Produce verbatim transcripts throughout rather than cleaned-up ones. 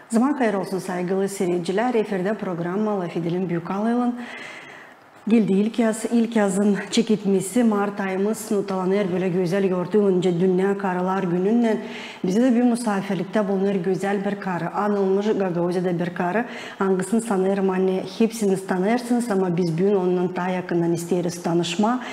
Zaman hayır olsun, saygılı siiredicilär. Efirdä programma "Lafedelim" Büük Alaylan. Geldi ilkyaz, ilkyazın çeketmesi, mart ayımız notalanêr bölä gözäl yortu nicä dünnä karılar gününnän. Bizdä dä büün musaafirliktä bulunêr gözäl bir karı, anılmış Gagauziyada bir karı, angısını, sanêrım, ani hepsiniz tanıyêrsınız, ama biz büün onunnan taa yakından isteeriz tanışmaa.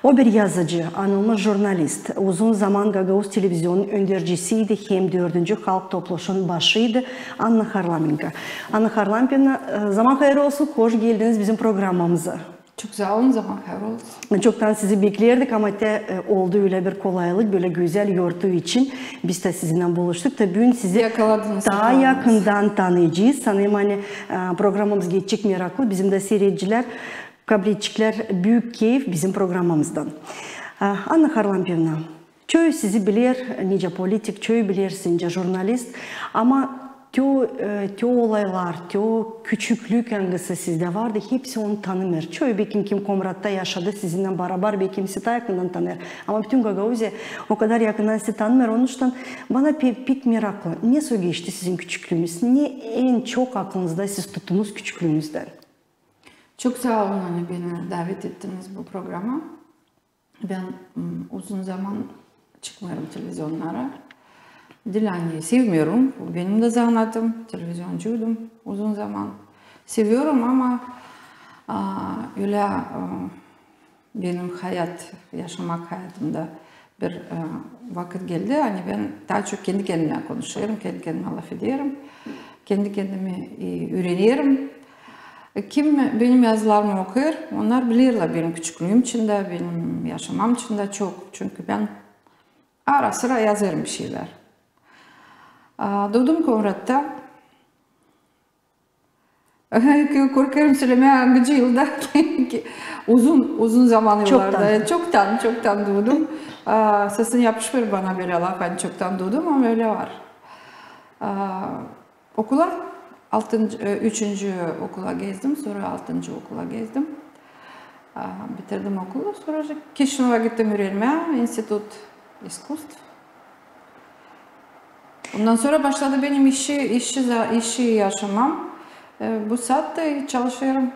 O bir yazıcı, anılmış jurnalist, uzun zaman Gagauz televizionun öndercisiydi hem Dördüncü halk topluşun başıydı, Anna Harlampevna. Anna Harlampevna, e, zaman hayır olsun, hoş geldiniz bizim programmamıza. Çok saa olun, zaman hayır olsun. Çoktan sizi bekleerdik, ama te, e, oldu ölä bir kolaylık, bölä gözäl yortu için biz dä sizinnän buluştuk da büün sizi taa yakından tanıyacez. Sanêrım, ani, e, programmamız geçecek meraklı, bizim dä siiredicilär kabledeceklär büük keyf bizim programmamızdan. E, Anna Harlampevna, çoyu sizi biler nicä politik, çoyu biler sizi nicä jurnalist, ama te o, e, te o olaylar, te o küçüklük, angısı sizdä vardı, hepsi onu tanımêêr. Çoyu, bekim, kim Komratta yaşadı sizinnän barabar, bekim, sizi taa yakından tanıyêr. Ama bütün Gagauziya o kadar yakından sizi tanımêêr. Onuştan bana pe-, pek meraklı, nesoy geçti sizin küçüklüünüz, ne en çok aklınızda siz tuttunuz küçüklüünüzdän? Çok saa olun, ani beni davet ettiniz bu programa. Bän, m, uzun zaman çıkmêêrım televizionnara. Diil ani sevmeerim. Bu benim dä zanaatım. Televizioncuydum uzun zaman. Seveerim, ama, a, ölä, a, benim hayat, yaşamak hayatımda bir, e, vakıt geldi, ani bän taa çok kendi-kendimnän konuşêrım, kendi-kendimä lafederim, kendi-kendimi, e, üürenerim. E, kim benim yazılarımı okuyêr, onnar bilerlär benim küçüklüüm için dä, benim yaşamam için dä çok. Çünkü bän ara-sıra yazêrım bir şeylär. A, duudum Komratta. Korkêrım sölemää, angıcı yılda. Uzun, uzun zaman yıllarda. Çoktan. E, çoktan, çoktan duudum. A, sesin yapışmêêr bana bölä laf, ani çoktan duudum, ama ölä var. A, okula, altıncı, e, üçüncü okula gezdim, sora altıncı okula gezdim. A, bitirdim okulu, sora Kişinövä gittim üürenmää, institut iskustv. Ondan sora başladı benim işi, işi, işi yaşamam. E, bu saatte çalışêrım.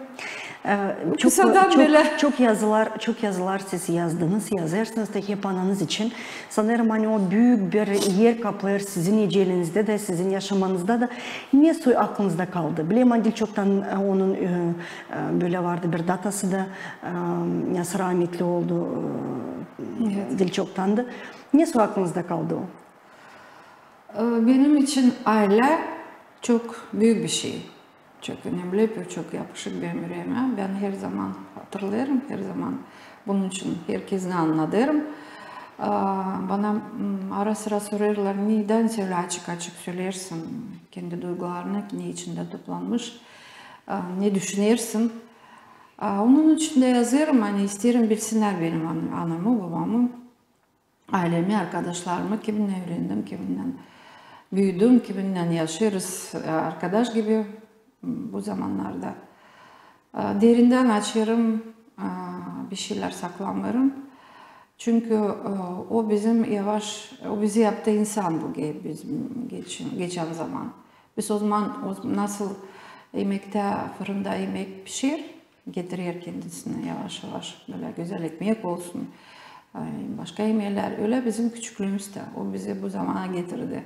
E, çok, çok, çok yazılar, çok yazılar siz yazdınız, yazêrsınız da hep ananız için. Sanêrım, ani o büük bir er kaplêêr sizin ecelinizdä dä, sizin yaşamanızda da. Nesoy aklınızda kaldı? Bilerim, ani diil çoktan, e, onun, e, e, bölä vardı bir datası da, e, nesoy rahmetli oldu, e, diil çoktandı. Nesoy aklınızda kaldı o? E, benim için aylä çok büük bir şey. Çok önemli, çok yapışık benim üreemä. Bän her zaman hatırlêêrım, her zaman bunun için herkezi annadêrım. A, bana, m, ara-sıra sorêrlar, nedän sän ölä açık-açık söleersin kendi duygularını, ne içindä toplanmış, a, ne düşünersin. A, onun için dä yazêrım, ani isteerim bilsinnär benim an-, anamı, bobamı, aylemi, arkadaşlarımı, kiminnän üürendim, kiminnän büüdüm, kiminnän yaşêêrız, e, arkadaş gibi, m, bu zamannarda. E, derindän açêrım, e, bir şeylär saklamêêrım. Çünkü, e, o bizim yavaş, o bizi yaptı insan bu ge-, bizim geçen, geçen zaman. Biz o zaman, o, nasıl emektä, fırında emek pişer, getirer kendisinä yavaş-yavaş, bölä gözäl ekmek olsun, ay, başka emeklär. Ölä bizim küçüklüümüz dä, o bizi bu zamana getirdi.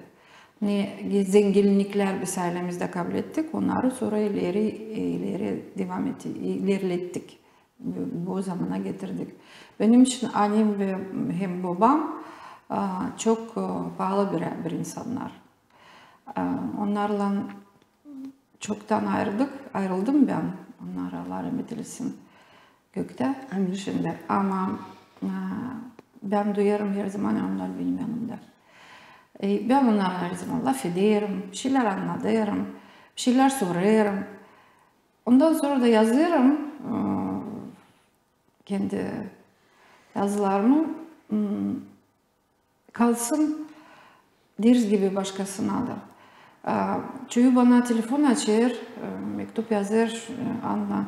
Ne ge-, zenginniklär biz aylemizdä kablettik, onnarı sora ileri, ileri devam etti, ilerlettik. Bu, bu zamana getirdik. Benim için annem hem bobam, a, çok, e, paalı bir, bir insannar. A, onnarlan çoktan ayırıldık, ayırıldım bän. Onnar, Allah rahmet eylesin, göktä şindi. Ama, e, bän duyêrım her zaman, onnar benim yanımda. E, bän onnara her zaman lafederim, bir şeylär annadêrım, bir şeylär sorêrım. Ondan sora da yazêrım, e, kendi yazılarımı, m, kalsın ders gibi başkasına da. A, çoyu bana telefon açêr, e, mektup yazêr, e, Anna,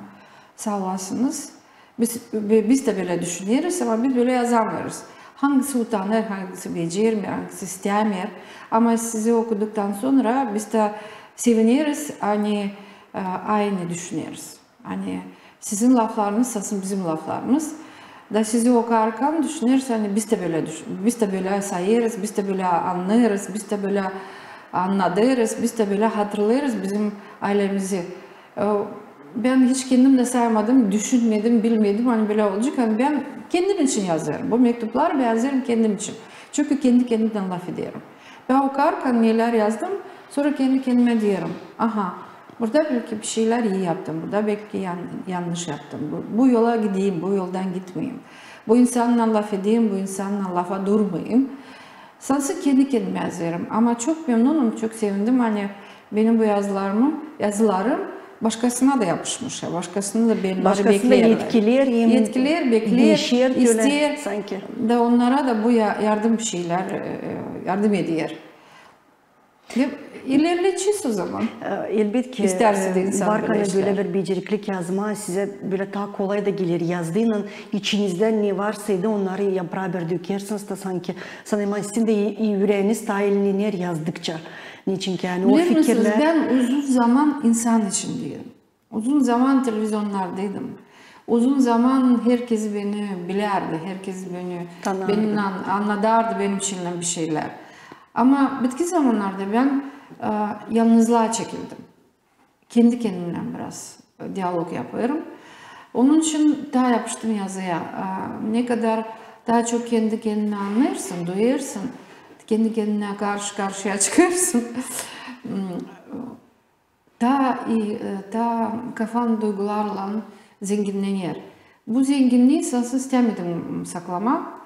saa olasınız. Biz, bi-, biz dä bölä düşüneriz, ama biz bölä yazamêêrız. Hangısı utanêr, hangısı becermeer, hangısı istämeer. Ama sizi okuduktan sora biz dä sevineriz, ani e, aynı düşüneriz. Ani sizin laflarınız, sasın bizim laflarımız. Da sizi okarkan düşüneriz, ani biz dä bölä düş-, biz dä bölä sayêrız, biz dä bölä annêêrız, biz dä bölä annadêrız, biz dä bölä hatırlêêrız bizim aylemizi. E, bän hiç kendim dä saymadım, düşünmedim, bilmedim, ani bölä olacek. Ani bän kendim için yazêrım. Bu mektupları bän yazêrım kendim için. Çünkü kendi kendimnän lafederim. Bän okarkan nelär yazdım, sora kendi kendimä deerim: aha, burada beki bir şeylär ii yaptım, burada beki yan-, yannış yaptım. Bu, bu yola gideyim, bu yoldan gitmeyim. Bu insannan lafedeyim, bu insannan lafa durmayım. Sasın kendi kendimä yazêrım. Ama çok memnunum, çok sevindim, ani benim bu yazılarımı, yazılarım başkasına da yapışmış. Başkasını da beni etkileer, hem isteer, isteer, da onnara da bu ya-, yardım bir şeylär, e, yardım eder. Ve ilerleyecez o zaman. E, elbetki, isteerse de insan bölä işlär. Bölä bir beceriklik yazmaa sizä bölä taa kolay da geler. Yazdıınnan içinizdän ne varsa idi, onnarı yapraa bir dökersiniz da sanki, sanêrım, sizin dä ü-, üreeniz taa ellener yazdıkça. Neçin ki, ani o fikirlär... Biler misiniz, bän uzun zaman insan için deerim. Uzun zaman televizionlardaydım. Uzun zaman herkez beni bilärdi, herkez beni, benimnän annadardı, benim içimdän bir şeylär. Ama bitki zamannarda bän, e, yalnızlıa çekildim. Kendi kendimnän biraz dialog yapêrım. Onun için taa yapıştım yazıya. E, ne kadar taa çok kendi kendini annêêrsın, duyêrsın, kendi kendinä karşı-karşıya çıkêrsın, taa ii, e, taa kafan duygularlan zenginnener. Bu zenginniini sasın istämedim saklamaa.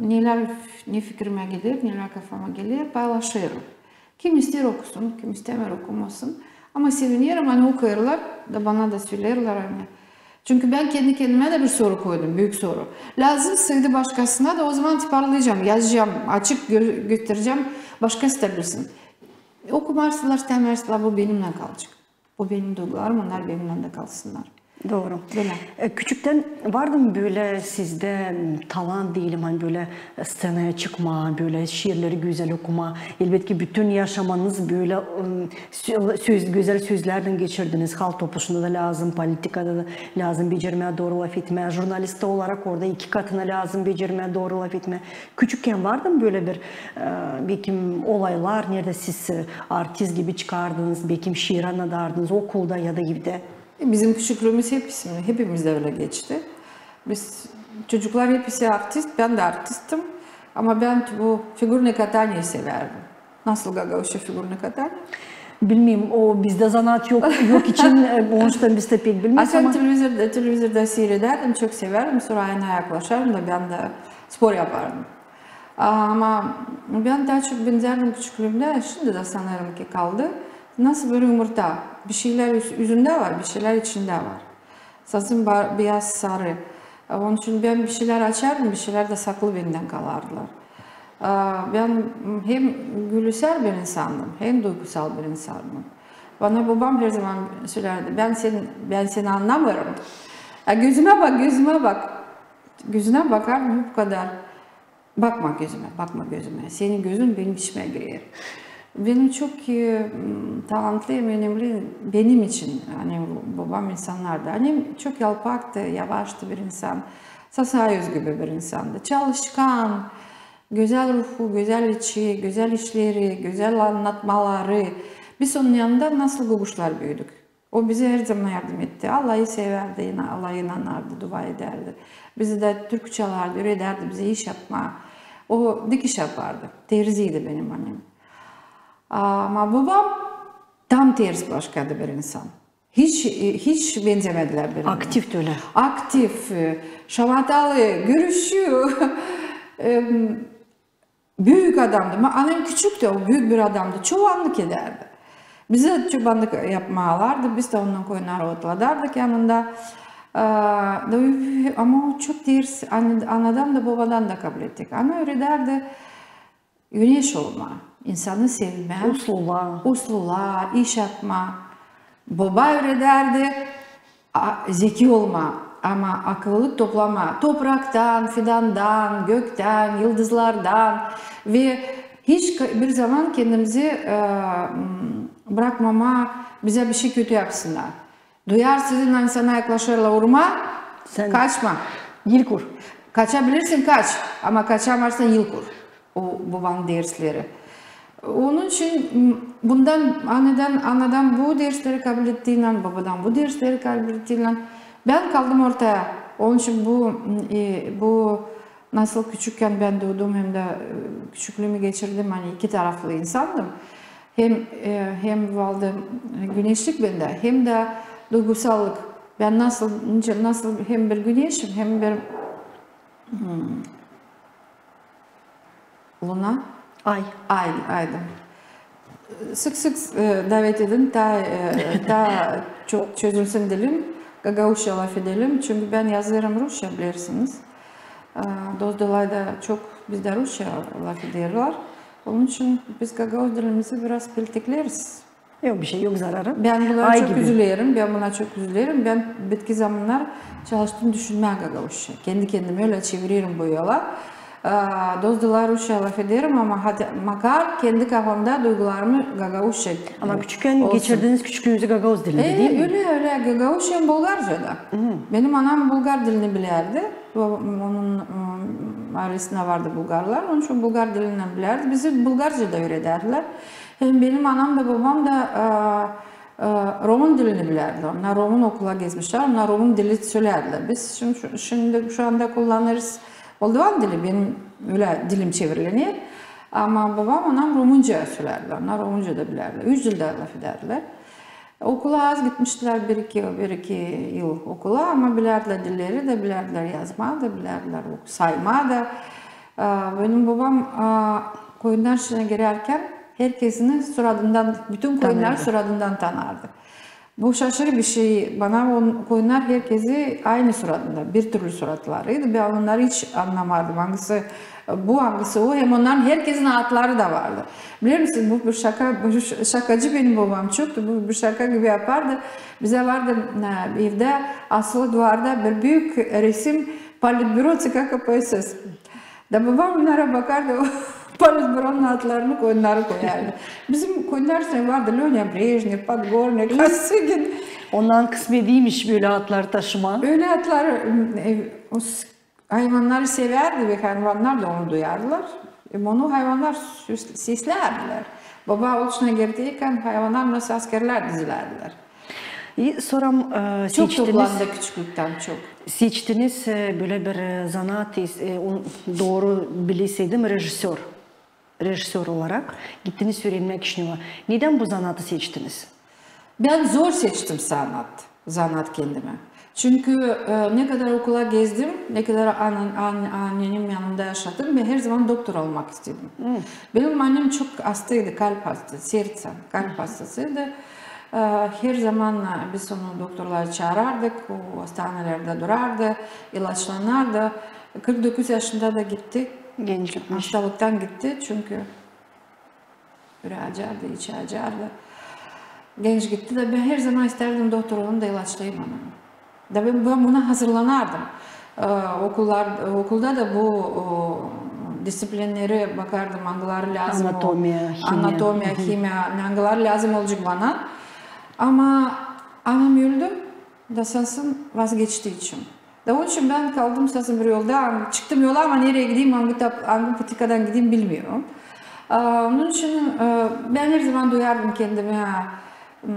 Nelär f-, ne fikirimä geler, nelär kafama geler, paylaşêrım. Kim isteer, okusun, kim istämeer, okumasın. Ama sevinerim, ani okêrlar da bana da söleerlär, ani. Çünkü bän kendi kendimä dä bir soru koydum, büük soru. Lääzımsaydı başkasına da, o zaman tiparlayacam, yazacam, açıp gö-, gösterecäm, başkası da bilsin. Okumêêrsalar, istämeerseler, bu benimnän kalacek. Bu benim duygularım, onnar benimnän dä kalsınnar. Dooru. Bölä. E, küçüktän vardı mı bölä sizdä, m, talant deyelim, ani bölä sţenaya çıkmaa, bölä şiirleri gözäl okumaa? Elbetki, bütün yaşamanız bölä, m, sö-, söz, gözäl sözlärlän geçirdiniz. Halk topluşunda da lääzım, politikada da lääzım becermää dooru lafetmää. Jurnalist olarak orada iki katına lääzım becermää dooru lafetmää. Küçükkän vardı mı bölä bir, e, bekim olaylar, neredä siz, e, artist gibi çıkardınız, bekim şiir annadardınız okulda ya da evdä? E, bizim küçüklüümüz hepsini, hepimizdä ölä geçti. Biz, çocuklar hepsi artist, bän dä artistim. Ama bän bu figurnıy kataniyi sevärdim. Nasıl gagauzça figurnıy kataniyi? Bilmeerim, o bizdä zanaat yok, yok için, e, onuştan biz dä pek bilmeeriz ama. A bän televizorda, televizorda siiredärdim, çok sevärdim, sora aynaya yaklaşardım da bän dä spor yapardım. Ama bän taa çok benzärdim küçüklüümdä, şindi dä sanêrım ki kaldı. Nasıl bir yumurta, bir şeylär üz-, üzündä var, bir şeylär içindä var. Sasın ba-, beyaz, sarı. Onun için bän bir şeylär açardım, bir şeylär dä saklı bendän kalardılar. A, bän hem gülümsär bir insandım, hem duygusal bir insandım. Bana bobam her zaman sölerdi: bän seni, bän seni annamêêrım. A, gözümä bak, gözümä bak. Gözünä bakardım, bu kadar. Bakma gözümä, bakma gözümä. Senin gözün benim içimä girer. Benim çok, e, m, talantlı hem önemli benim için, ani bobam insannardı. Annem çok yalpaktı, yavaştı bir insan. Sasa özgü bir insandı. Çalışkan, gözäl ruhu, gözäl içi, gözäl işleri, gözäl annatmaları. Biz onun yanında nasıl guguşlar büüdük. O bizä her zaman yardım etti. Allahı sevärdi, ina-, Allahı inanardı, dua edärdi. Bizä dä türkü çalardı, üüredärdi bizä iş yapmaa. O dikiş yapardı. Terziydi benim annem. Ama bobam tam ters başka bir insan. Hiç, hiç benzemedilär birbirine. Aktiv ölä. Aktiv, e, şamatalı, gülüşü. Em, Büük adamdı. Ma-, annem küçüktü, o büük bir adamdı. Çobanlık edärdi. Bizi çobanlık yapmaa alardı. Biz dä ondan koyunnarı otladardık yanında. Aa, da, ama o çok ters, ana-, anadan da, bobadan da kablettik. Ana üüredärdi güneş olmaa, insanı sevmää. Uslulaa. Uslulaa, iş yapmaa. Boba üüredärdi, a, zeki olmaa, ama akıllılık toplamaa topraktan, fidandan, göktän, yıldızlardan ve hiç ka-, bir zaman kendimizi, e, m, brakmamaa bizä bişey kötü yapsınnar. Duyar sizi, ani sana yaklaşêrlar urmaa, kaçma. Yılkır. Kaçabilirsin, kaç, ama kaçamêêrsın, yılkır. O bobanın dersleri. Onun için, m, bundan, anadan, anadan bu dersleri kablettiynän, bobadan bu dersleri kablettiynän bän kaldım ortaya. Onun için bu, m, e, bu nasıl küçükkän bän duydum hem dä, e, küçüklüümü geçirdim, ani iki taraflı insandım. Hem, e, hem vardı, e, güneşlik bendä, hem dä duygusallık. Bän nasıl, nicä, nasıl hem bir güneşim, hem bir, m, luna. Ay. Ay, aydım. Sık-sık, e, davet edin, taa, e, taa çok çözülsün dilim, gagauzça lafedelim. Çünkü bän yazêrım rusça, bilersiniz. E, Dozdolayda çok bizdä rusça lafederlär. Onun için biz gagauz dilimizi biraz peltekleriz. Yok bir şey, yok zararı. Bän buna çok üzülerim, bän buna çok üzülerim. Bän bitki zamannar çalıştım düşünmää gagauzça. Kendi kendimi ölä çevirerim bu yola. Aa, Dozdolayda rusça lafederim, ama hadi, makar kendi kafamda duygularımı gagauzça. Ama küçükkän geçirdiniz küçüklüünüzü gagauz dilindä, e, değil mi? Ölä, ölä, gagauzça hem bulgarca da. Benim anam bulgar dilini bilärdi. Onun, ım, aylesindä vardı bulgarlar, onun için bulgar dilini bilärdi. Bizi bulgarca da üüredärdilär. Hem benim anam da, bobam da, e, e, rumın dilini bilärdilär. Onnar rumın okula gezmişlär, onnar rumın dili sölärdilär. Biz şim-, şindi şu anda kullanêrız moldovan dili, benim ölä dilim çevrilener. Ama bobam, anam rumınca sölärdilär, onnar rumınca da bilärdilär. Üç dildä lafedärdilär. Okula az gitmiştilär, bir-iki, bir-iki yıl okula, ama bilärdilär dilleri dä, bilärdilär yazmaa da, bilärdilär oku-, saymaa da. Aa, benim bobam, aa, koyunnar işinä girärkän herkezini suradından, bütün koyunnarı suradından tanardı. Bu şaşırı bir şey. Bana on-, koyunnar herkezi aynı suradında, bir türlü suratlarıydı. Bän onnarı hiç annamardım. Angısı bu, angısı o. Hem onnarın herkezin adları da vardı. Biler misiniz, bu bir şaka, bu ş-, şakacı benim bobam çoktu. Bu bir şaka gibi yapardı. Bizä vardı, e, evdä asılı duvarda bir büük resim Politbüro ЦК КПСС. Da bobam onnara bakardı, o Politbüronun adlarını koyunnarı koyardı. Bizim koyunnar üstündä vardı Lönya Brejnev, Podgornık, Kosıgin. Ondan kısmetiymiş bölä adları taşımaa. Ölä adları, e, o s-, hayvannarı sevärdi ve hayvannar da onu duyardılar. E, onu hayvannar süs-, seslärdilär. Boba oçuna girdiyän hayvannar nasıl askerlär dizilärdilär. İ, soram, e, çok seçtiniz, toplandı küçüklüktän çok. Seçtiniz, e, bölä bir, e, zanaat, e, on-, dooru bilerseydim, rejissör. Rejissör olarak gittiniz üürenmää Kişinöva. Nedän bu zanaatı seçtiniz? Bän zor seçtim zanaat, zanaat kendimä. Çünkü, e, ne kadar okula gezdim, ne kadar an-, an-, annemin yanında yaşadım, bän her zaman doktor olmak istedim. Benim annem çok astaydı, kalp astası, сердце, kalp astasıydı. E, her zaman, e, biz onu doktorları çaarardık, o astanelerdä durardı, ilaçlanardı. Kırk dokuz yaşında da gitti. Genç gitmiş. Hastalıktan gitti çünkü ürää acardı, içi acardı. Genç gitti da bän her zaman istärdim doktor olayım da ilaçlayım onu. Da bän, bän buna hazırlanardım. E, okullar, okulda da bu, o, disiplinleri bakardım, angıları lääzım. Anatomiya, himiya. Anatomiya, himiya, angıları lääzım olacek bana. Ama anam öldü, da saansın vazgeçti içim. Da onun için bän kaldım saansın bir yolda, çıktım yola, ama nereyi gideyim, angı tap-, angı patikadan gideyim bilmeerim. A, onun için, e, bän her zaman duyardım kendimi, m,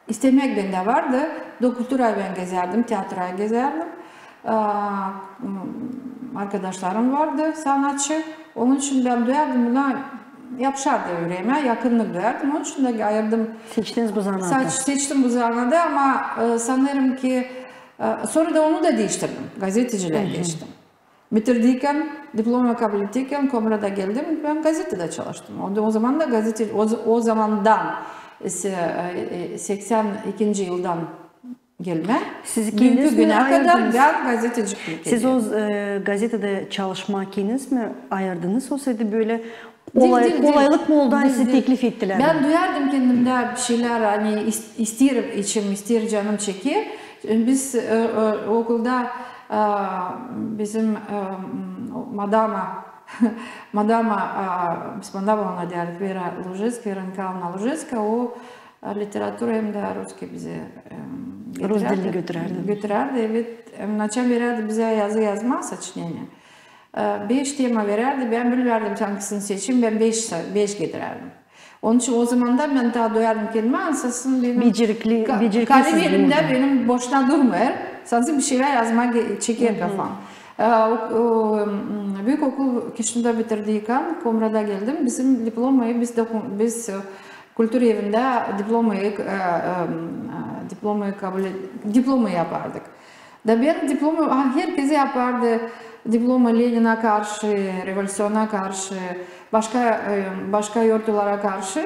istemäk bendä vardı. Dok kulturayı bän gezärdim, teatrayı gezärdim. A, m, arkadaşlarım vardı, sanatçı. Onun için bän duyardım, buna yapışardı üreemä, yakınlık duyardım. Onun için dä ayırdım. Seçtiniz bu zanaatı. Seç-, seçtim bu zanaatı, ama, e, sanêrım ki, e, sora da onu da diiştirdim. Gazetecilää geçtim. Bitirdiyän, diplomamı kablettiykän, Komrada geldim, bän gazetedä çalıştım. O, o zaman da gazete-, o, o zamandan, e, se-, e, e, seksän ikinci yıldan gelmä. Siz büünkü kendiniz günä kadar bän gazeteciklik edärdim. Siz o, e, gazetedä çalışmaa kendiniz mi ayırdınız, olsaydı bölä kolay-, kolaylık mı oldu, ani sizi teklif ettilär? Bän duyardım kendimdä bir şeylär, ani is-, isteerim, içim isteer, canım çeker. Biz, e, e, okulda, e, bizim, e, m, madama Madama, a, biz manda bana deyärdik, Vera Lujeska, Vera Nikolaevna Lujeska, o, a, literatura hem dä russki bizä, em, rus dilini götürärdi. Götürärdi, evet. Em, açan verärdi bizä yazı yazmaa, soçineniye. E, beş tema verärdi, bän bilmärdim, angısını seçim, bän beş, beş getirärdim. Onun için o zamanda bän taa duyardım kendimi, ansızın benim becerikli, ka- becerikli kalem elimdä benim boşuna durmêêr. Sansın bir şeylär yazmaa ge- çeker kafam. E, o, o, m, büük okul Kişinevda bitirdiykän, Komrada geldim. Bizim diplomayı, biz dokun- biz, e, kultura evindä diplomayı, e, e, m, e, diplomayı kabul et- diplomayı yapardık. Da bän diploma, a, herkezi yapardı diploma Lenina karşı, revolüţiyona karşı, başka, e, başka yortulara karşı.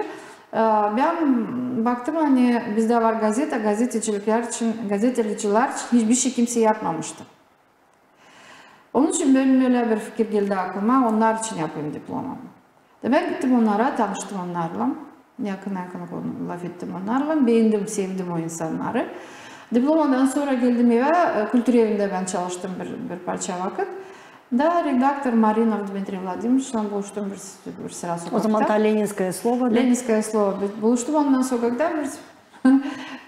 E, bän baktım, ani bizdä var gazeta, gazetecilär için, gazetecilär için hiçbir şey kimsey yapmamıştı. Onun için benim ölä bir fikir geldi aklıma, onnar için yapayım diplomamı. Da bän gittim onnara, tanıştım onnarlan. Yakın-yakın lafettim onnarlan. Beendim, sevdim o insannarı. Diplomadan sora geldim evä, e, kultura evindä bän çalıştım bir, bir parça vakıt. Da redaktor Marinov Dmitriy Vladimiroviçlan buluştum bir, bir sıra sokakta. O zaman taa Leninskoye slovo, da? Leninskoye slovo. Biz buluştum onunnan sokakta bir,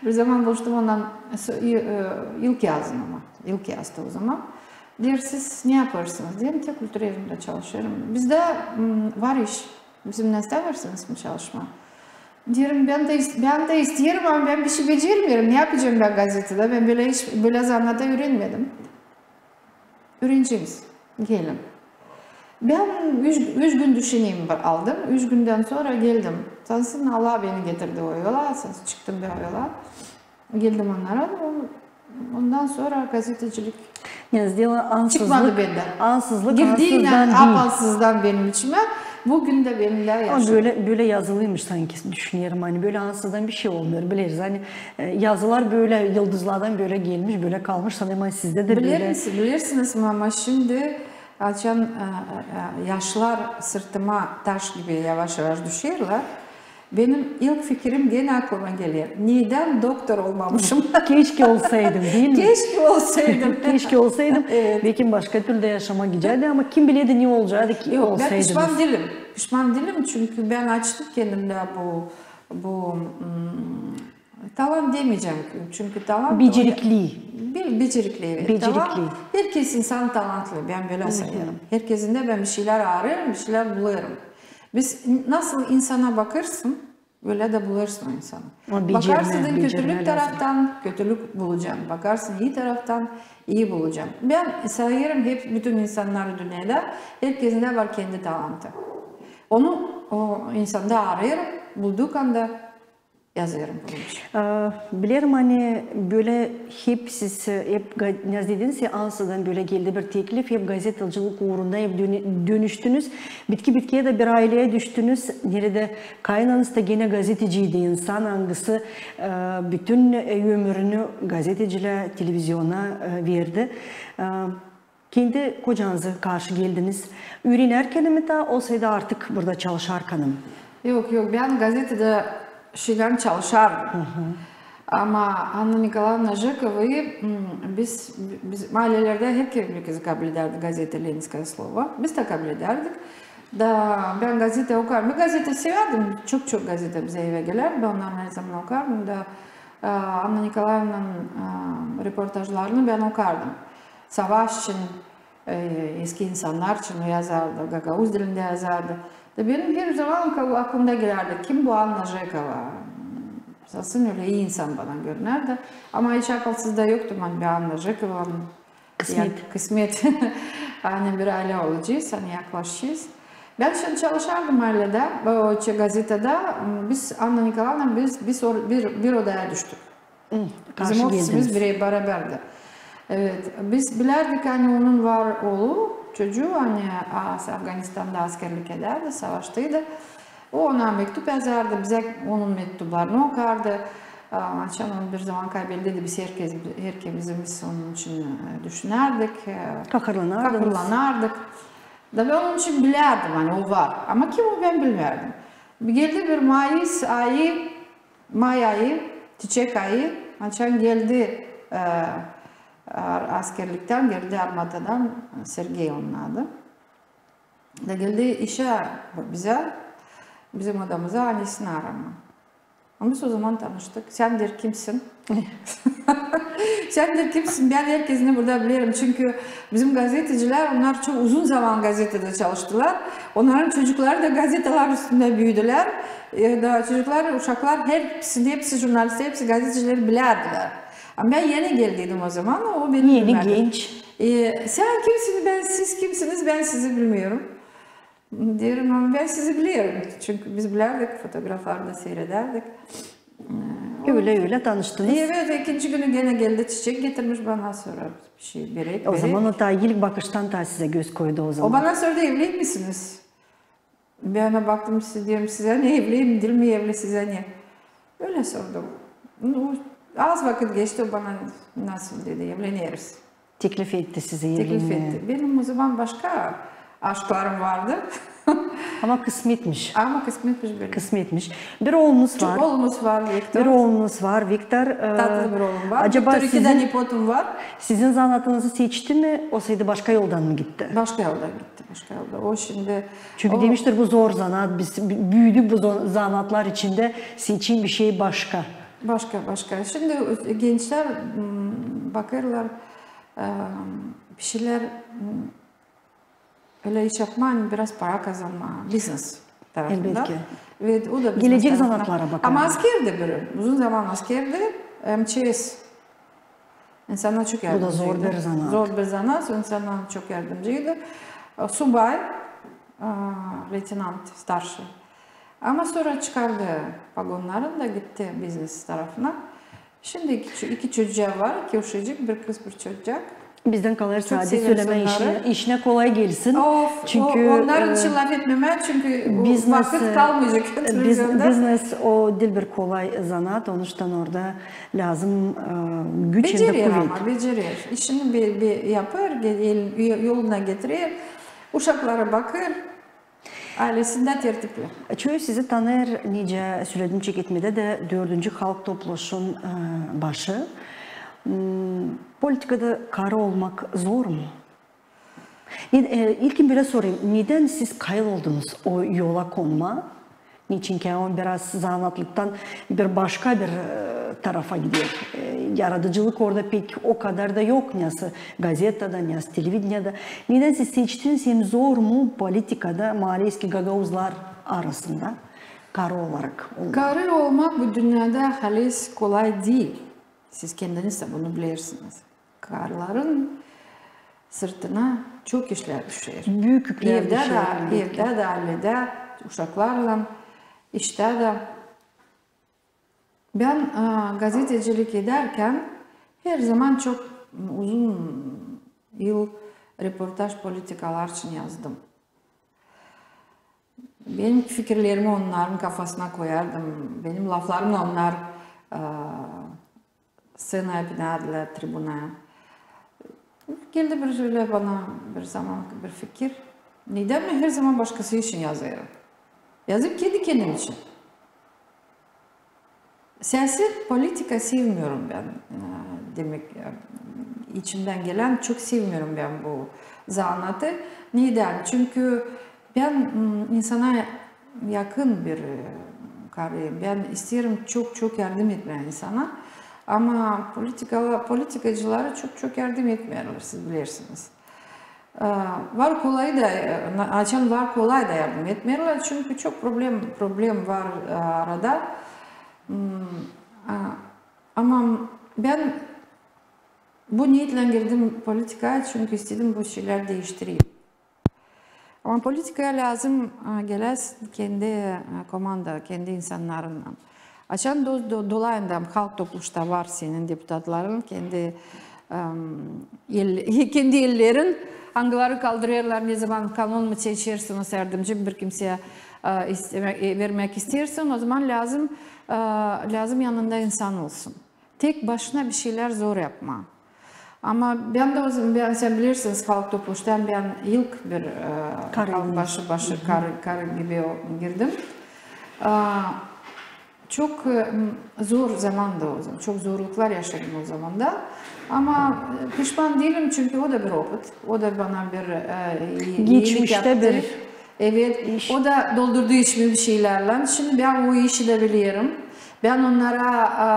bir zaman buluştum onunnan so- i- e, ilk yazın ama. İlk yazdı o zaman. Deer, siz ne yapêrsınız? Deerim ki, kultura evindä çalışêrım. Bizdä, m, var iş. Bizimnän isteersiniz mi çalışmaa? Deerim, bän dä is- bän dä isteerim, ama bän bir şey becermeerim. Ne yapacam bän gazetedä? Bän bölä iş, bölä zanaata üürenmedim. Üüreneceniz. Gelin. Bän üç, üç gün düşüneyim aldım. Üç gündän sora geldim. Sansın Allah beni getirdi o yola, sansın çıktım bän o yola. Geldim onnara, ondan sora gazetecilik çıkmadı bendä. Ansızlık, girdiynän, ansızdan deyni. Apansızdan benim içimä, büün dä benimdä yaşêêr. Ama bölä, bölä yazılıymış sanki, düşünerim, ani bölä ansızdan bir şey olmêêr, bileriz. Ani, e, yazılar bölä yıldızlardan bölä gelmiş, bölä kalmış, sanêrım, ani sizdä dä bölä. Bilersiniz, bilersiniz, ama şindi açan, e, e, e, yaşlar sırtıma taş gibi yavaş-yavaş düşerlär, benim ilk fikirim genä aklıma geler: nedän doktor olmamışım? Keşke olsaydım, değil mi? Keşke olsaydım. Keşke olsaydım. Evet. Belki başka türlü dä yaşamak gidecärdi, ama kim bilerdi, ne olacaydı ki olsaydım. Yok, bän pişman diilim. Pişman diilim, çünkü bän açtım kendimdä bu, bu, m, talant demeyecäm, çünkü talant... Becerikli. Be- becerikli, evet. Becerikli. Talant, herkez insan talantlı, bän bölä sayêrım. Herkezindä bän bir şeylär arêêrım, bir şeylär bulêrım. Biz, nasıl insana bakêrsın, bölä dä bulêrsın o insanı. Bakarsın kötülük taraftan, kötülük bulacan. Bakarsın ii taraftan, ii bulacan. Bän sayêrım, hep bütün insannarı dünnedä, herkezindä var kendi talantı. Onu o insanda arêêrım, bulduuktan da yazêrım bunun için. E, bilerim, ani bölä hep siz, e, hep ga- ne dediniz, ansızdan bölä geldi bir teklif, hep gazetacılık uurunda hep dönü- dönüştünüz. Bitki-bitkiyä dä bir ayleyä düştünüz, neredä kaynananız da genä gazeteciydi, insan, angısı, e, bütün, e, ömürünü gazetecilää, televiziona, e, verdi. E, Kendi kocanıza karşı geldiniz. Üürenärkän mi taa, olsaydı artık burada çalışarkan mı? Yok, yok, bän gazetedä şeylän çalışardım. Ama Anna Nikolaevna Žekovayı, m, biz, biz aylelerdä herkez kabledärdi gazeta Ленинское слово. Biz dä kabledärdik. Da bän gazeta okardım. Bän gazeta sevärdim. Çok-çok gazeta bizä evä gelärdi. Bän onnarı her zaman okardım. Da, e, Anna Nikolaevnanın, e, reportajlarını bän okardım. Savaş için, e, eski insannar için o yazardı, gagauz dilindä yazardı. Da benim her zaman ka- aklımda gelärdi, kim bu Anna Žekova? Sansın ölä ii insan bana görünärdi. Ama hiç akılsızda yoktu, ani bir Anna Žekova. Kısmet. Ya, kısmet. Ani bir aylä olacez, ani yaklaşacez. Bän şindi çalışardım ayledä, o, çe gazetada. Biz, Anna Nikolaevna, biz, biz or- bir, bir odaya düştük. Bizim ofisimiz bire- barabärdi. Evet, biz bilärdik, ani onun var oolu, çocuu, ani a- Afganistanda askerlik edärdi, savaştıydı. O ona mektup yazardı, bizä onun mektuplarını okardı. A, açan onu bir zaman kaybedildi, biz herkez, herkez bizim, biz onun için, e, düşünärdik, e, kahırlanardık. Da bän onun için bilärdim, ani o var. Ama kim o, bän bilmärdim. Geldi bir mayıs ayı, may ayı, çiçek ayı, açan geldi, e, ar- askerliktän, geldi armatadan, Sergey onun adı. Da geldi işä bizä, bizim odamıza, annesini aramaa. Ama biz o zaman tanıştık. Sän, deer, kimsin? Sän, deer, kimsin? Bän herkezi burada bilerim. Çünkü bizim gazetecilär, onnar çok uzun zaman gazetada çalıştılar. Onnarın çocukları da gazetalar üstündä büüdülär. E, da çocuklar, uşaklar, hepsi, hepsi jurnalistlär, hepsi gazetecilär bilärdilär. Ama bän eni geldiydim o zaman, o beni bilmärdi. Eni, genç. E, sän kimsin, bän, siz kimsiniz, bän sizi bilmeerim. Deerim, ama bän sizi bilerim. Çünkü biz bilärdik, fotograflarda seyredärdik. Ölä-ölä tanıştınız. Evet, ikinci günü genä geldi, çiçek getirmiş bana, sora bir şey, börek, börek. O zaman o taa ilk bakıştan taa sizä göz koydu o zaman. O bana sordu, evli misiniz? Bän ona baktım, deerim, sizä ne, evliyim, diil mi evli, sizä ne? Ölä sordum. Nu, az vakıt geçti, o bana nasıl dedi, evleneriz. Teklif etti sizi evlenmää. Teklif etti. Benim o zaman başka aşklarım vardı. Ama kısmetmiş. Ama kısmetmiş bölä. Kısmetmiş. Bir oolunuz var. Çok oolumuz var, Viktor. Bir oolunuz var, Viktor. E, tatlı bir oolum var. Acaba Viktor, iki dä nepotum var. Sizin zanaatınızı seçti mi, osaydı başka yoldan mı gitti? Başka yoldan gitti, başka yoldan. O şindi... Çünkü o demiştir, bu zor zanaat, biz bü-, büüdük bu zor zanaatlar içindä, seçin bir şey başka. Başka, başka. Şindi gençlär, m, bakêrlar, e, bir şeylär, m, ölä iş yapmaa, biraz para kazanmaa, biznes tarafından. Elbetki. Ve o da biznes tarafından. Gelecek zanaatlara bakêr. Ama askerdi biri. Uzun zaman askerdi, M Ç S. İnsana çok yardımcıydı. Bu da zor bir zanaat. Zor bir zanaat, insana çok yardımcıydı. Subay, a, leytenant, starşıy. Ama sora çıkardı pogonnarını da gitti biznes tarafına. Şindi iki ço-, iki çocuğa var, iki uşacık, bir kız, bir çocuk. Bizdän kalêr sade sölemää, işinä, işinä kolay gelsin. Of, çünkü, o, onnarın için lafetmemää, çünkü vakıt kalmayacek televizionda. Biznes o diil bir kolay zanaat, onuştan orada lääzım, e, güç hem dä kuvet. Becerer ama, becerer. İşini bir, bir yapêr, ge-, el-, yoluna getirer, uşaklara bakêr. Aylesindä tertipli. Çoyu sizi tanıyêr, nicä söledim çeketmedä dä, dördüncü halk topluşun, e, başı. M, politikada karı olmak zor mu? Ne, e, ilkin bölä sorayım, nedän siz kayıl oldunuz o yola konmaa? Neçin ki o biraz zanaatlıktan bir başka bir, e, tarafa gider. E, yaradıcılık orada pek o kadar da yok, ne nasıl gazetada, ne nasıl televideniyada. Nedän siz seçtiniz, hem zor mu politikada maalesef gagauzlar arasında karı olarak olmak? Karı olmak bu dünnedä halis kolay diil. Siz kendiniz dä bunu bilersiniz. Karıların sırtına çok işlär düşer. Büük üklär düşer, elbetki. Evdä dä, evdä dä, ailedä, uşaklarlan, iştä dä. Bän, e, gazetecilik edärkän herzaman çok uzun yıl reportaj politikalar için yazdım. Benim fikirlerimi onnarın kafasına koyardım, benim laflarımnan onnar, e, sţenaya binärlär, tribunaya. Geldi bir ölä bana bir zaman bir fikir. Nedän bän herzaman başkası için yazêrım? Yazayım kendi-kendim için. Siyaset, politika sevmeerim bän. E, demäk, e, içimdän gelän, çok sevmeerim bän bu zanaatı. Nedän? Çünkü bän, m, insana yakın bir, e, karıyım. Bän isteerim çok-çok yardım etmää insana. Ama politikala-, politikacılara çok-çok yardım etmeerlär, siz bilersiniz. E, var kolayı da, e, na-, açan var kolay da yardım etmeerlär, çünkü çok problem, problem var, e, arada. M, a, ama bän bu niyetlän girdim politikaya, çünkü istedim bu şeyleri diiştireyim. Ama politikaya lääzım, e, geläsin kendi, e, komanda, kendi insannarınnan. Açan do-, do-, dolayında halk topluşta var senin deputatların, kendi, em, el-, kendi ellerin, angıları kaldırêrlar, ne zaman kanun mu seçersin, o yardımcı bir kimseyä, e, istemäk, e, vermäk isteersin, o zaman lääzım, e, lääzım yanında insan olsun. Tek başına bir şeylär zor yapmaa. Ama bän dä o zaman, bän, siz bilersiniz, halk topluştan bän ilk bir, e, halk başı, başı karı, karı gibi o-, girdim. A, çok, e, m, zor zamandı o zaman. Çok zorluklar yaşadım o zamanda. Ama, e, pişman diilim, çünkü o da bir opıt. O da bana bir, e, i-, iilik yaptı. Geçmiştä bir Evet, o da doldurdu içimi bir şeylerlän. Şindi bän o işi dä bilerim. Bän onnara, a,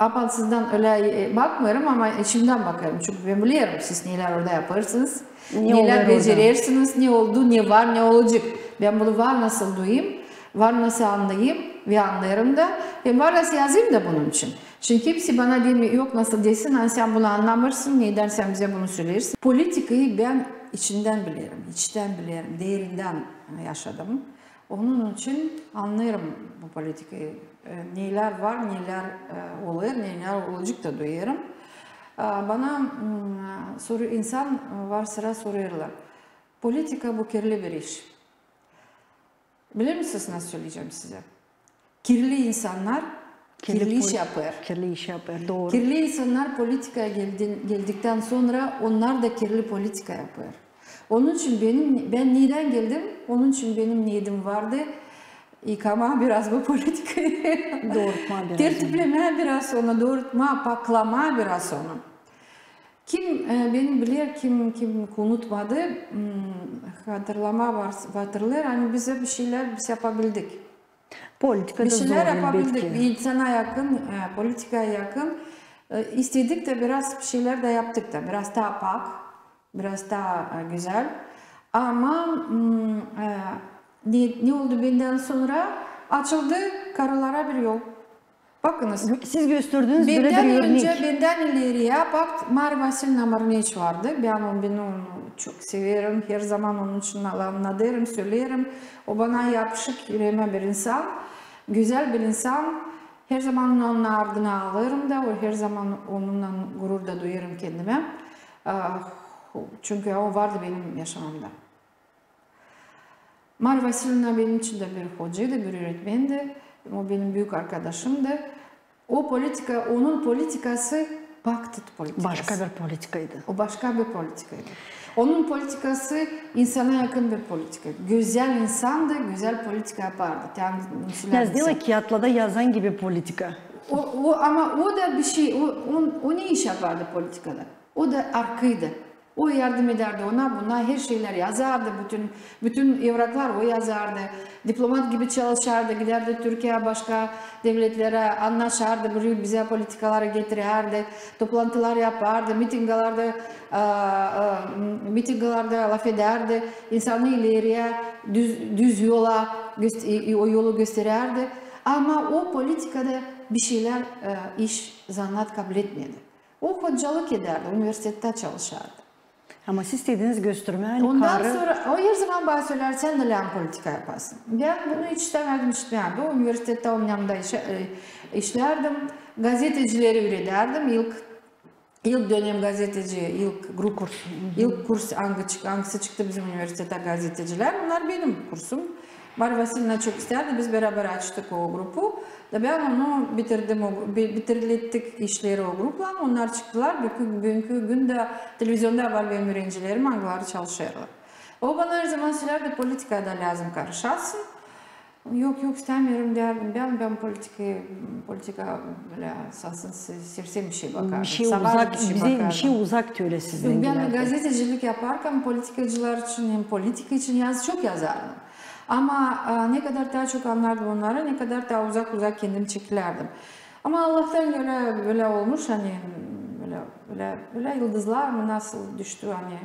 apansızdan ölä, e, bakmêêrım, ama içimdän bakêrım. Çünkü bän bilerim, siz nelär orada yapêrsınız, nelär becerersiniz, ne oldu, ne var, ne olacek. Bän bunu var nasıl duyayım, var nasıl annayım ve annêêrım da. Hem var nasıl yazayım da bunun için. Çünkü hepsi bana deer, yok nasıl deersin, ani sän bunu annamêêrsın, neydän sän bizä bunu söleersin. Politikayı bän içindän bilerim, içtän bilerim, derindän yaşadım. Onun için annêêrım bu politikayı, e, nelär var, nelär, e, olêr, nelär olacek da duyêrım. E, bana, m, soru, insan, e, var sıra sorêrlar: politika bu kirli bir iş. Biler misiniz, nasıl söleyecäm sizä? Kirli insannar kirli iş yapêr. Kirli iş yapêr, dooru. Kirli insannar politikaya geldi-, geldiktän sora onnar da kirli politika yapêr. Onun için benim, bän neydän geldim, onun için benim niyetim vardı yıkamaa biraz bu politikayı. Doorutmaa biraz onu. Tertiplemää biraz onu, doorutmaa, paklamaa biraz onu. Kim, e, beni biler, kim, kim unutmadı, m, hatırlamaa var, hatırlêêr, ani bizä bir şeylär biz yapabildik. Politikada bir şeylär zor, elbetki. Yapabildik. İnsana yakın, e, politikaya yakın. E, istedik dä biraz bir şeylär dä yaptık da. Biraz taa pak, biraz taa, e, gözäl. Ama, m, e, ne, ne oldu bendän sora? Açıldı karılara bir yol. Bakınız. Siz gösterdiniz bölä bir örnek. Bendän öncä, bendän ileriyä, bak, Marya Vasilevna Marıneç vardı. Bän onu, bän onu çok severim. Herzaman onun için annadêrım, söleerim. O bana yapışık üreemä bir insan. Gözäl bir insan. Herzaman onun ardını alêrım da, o herzaman onunnan gurur da duyêrım kendimä. A, çünkü o vardı benim yaşamamda. Marya Vasilevna benim için dä bir hocaydı, bir üüretmendi. O benim büük arkadaşımdı. O politika, onun politikası pak tat politikası. Başka bir politikaydı. O başka bir politikaydı. Onun politikası insana yakın bir politika. Gözäl insandı, gözäl politika yapardı. Yazdıyla kiyatlarda yazan gibi politika. O, o, ama o da bir şey, o, on, o ne iş yapardı politikada? O da arkaydı. O yardım edärdi ona, buna her şeylär yazardı, bütün, bütün evraklar o yazardı. Diplomat gibi çalışardı, gidärdi Türkiyeyä, başka devletlerä, annaşardı, burayı bizä politikaları getirärdi, toplantılar yapardı, mitingalarda, a, a, mitingalarda lafedärdi, insanı ileriyä, düz, düz yola, göst-, e, e, o yolu gösterärdi. Ama o politikada bir şeylär, e, iş, zanaat kabletmedi. O hocalık edärdi, universitettä çalışardı. Ama siz istediniz göstermää, ani karı... Ondan sora o herzaman bana sölärdi: sän dä lääzım politika yapasın. Bän bunu hiç istämärdim işitmää. O universitettä onun yanında işe-, e, işlärdim. Gazetecileri üüredärdim. İlk, ilk dönem gazeteci, ilk grup, ilk kurs, angı çık-, angısı çıktı bizim universitettä gazetecilär. Onnar benim kursum. Marya Vasilevna çok istärdi, biz bärabär açtık o grupu. Da bän onu bitirdim, o, bi-, bitirlettik işleri o gruplan. Onnar çıktılar. Büünkü, büünkü gündä televizionda var benim üürencilerim, angıları çalışêrlar. O bana herzaman sölärdi: politikaya da lääzım karışasın. Yok, yok, istämeerim, deyärdim. Bän, bän politika, politika bölä sasın se-, sersem bir şey bakardım. Bir şey uzak, bizä bir şey uzak tölä sizdän. Yok, bän gazetecilik yaparkan politikacılar için hem politika için yaz-, çok yazardım. Ama, a, ne kadar taa çok annardım onnarı, ne kadar taa uzak-uzak kendim çekilärdim. Ama Allahtan görä bölä olmuş, ani bölä, bölä, bölä yıldızlar mı nasıl düştü, ani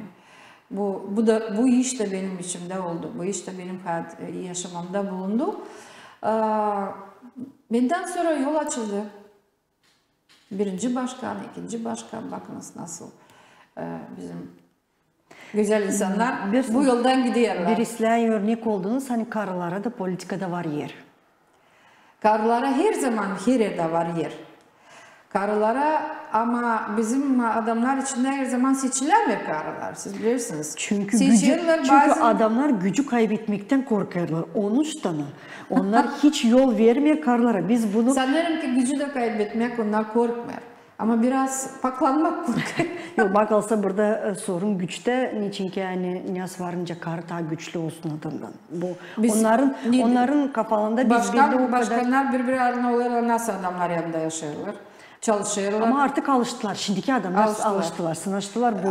bu, bu da, bu iş tä benim içimdä oldu, bu iş tä benim hayat, e, yaşamamda bulundu. A, bendän sora yol açıldı. Birinci başkan, ikinci başkan, bakınız nasıl, e, bizim gözäl insannar bu yoldan giderlär. Bir islää örnek oldunuz, ani karılara da politikada var er. Karılara herzaman her erdä var er. Karılara, ama bizim adamnar içindä herzaman seçilämeer karılar, siz bilersiniz. Çünkü gücü, çünkü adamnar gücü kaybetmektän korkêrlar. Onuştan onnar hiç yol vermeer karılara. Biz bunu... Sanêrım ki, gücü dä kaybetmäk onnar korkmêêr. Ama biraz paklanmak korkêr. Yok, bakılsa, burada, e, sorun güçtä, neçinki, ani ne az varınca karı taa güçlü olsun adamdan. Bu onnarın, onnarın kafalarında biz başkan, belli o kadar... Başkannar biri-biri ardına olêrlar, nasıl adamnar yanında yaşêêrlar. çalışêrlar. Ama artık alıştılar. Şimdiki adamlar alıştılar, sınaştılar bu,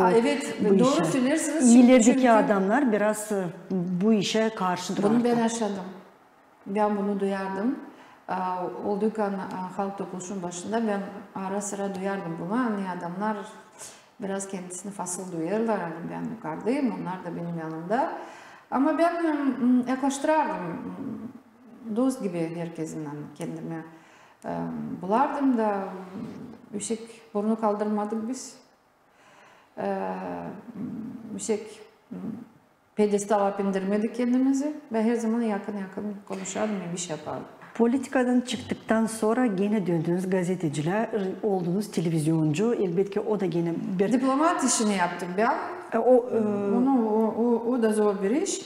bu işä. İilerdeki adamlar biraz bu işä karşı durêr. Bunu bän yaşadım. Bän bunu duyardım. Olduykan Halk Topluşun başında bän ara-sıra duyardım bunu. Ani adamnar biraz kendisini fasıl duyêrlar, ani bän yukardayım, onnar da benim yanımda. Ama bän yaklaştırardım, dost gibi herkezinnän kendimi bulardım da, üüsek burnu kaldırmadık biz. Üüsek pedestala indirmedik kendimizi. Bän herzaman yakın-yakın konuşardım hem iş yapardım. Politikadan çıktıktan sora genä döndünüz gazeteciliä, oldunuz televizioncu. Elbetki, o da genä bir... Diplomat işini yaptım bän. O da zor bir iş.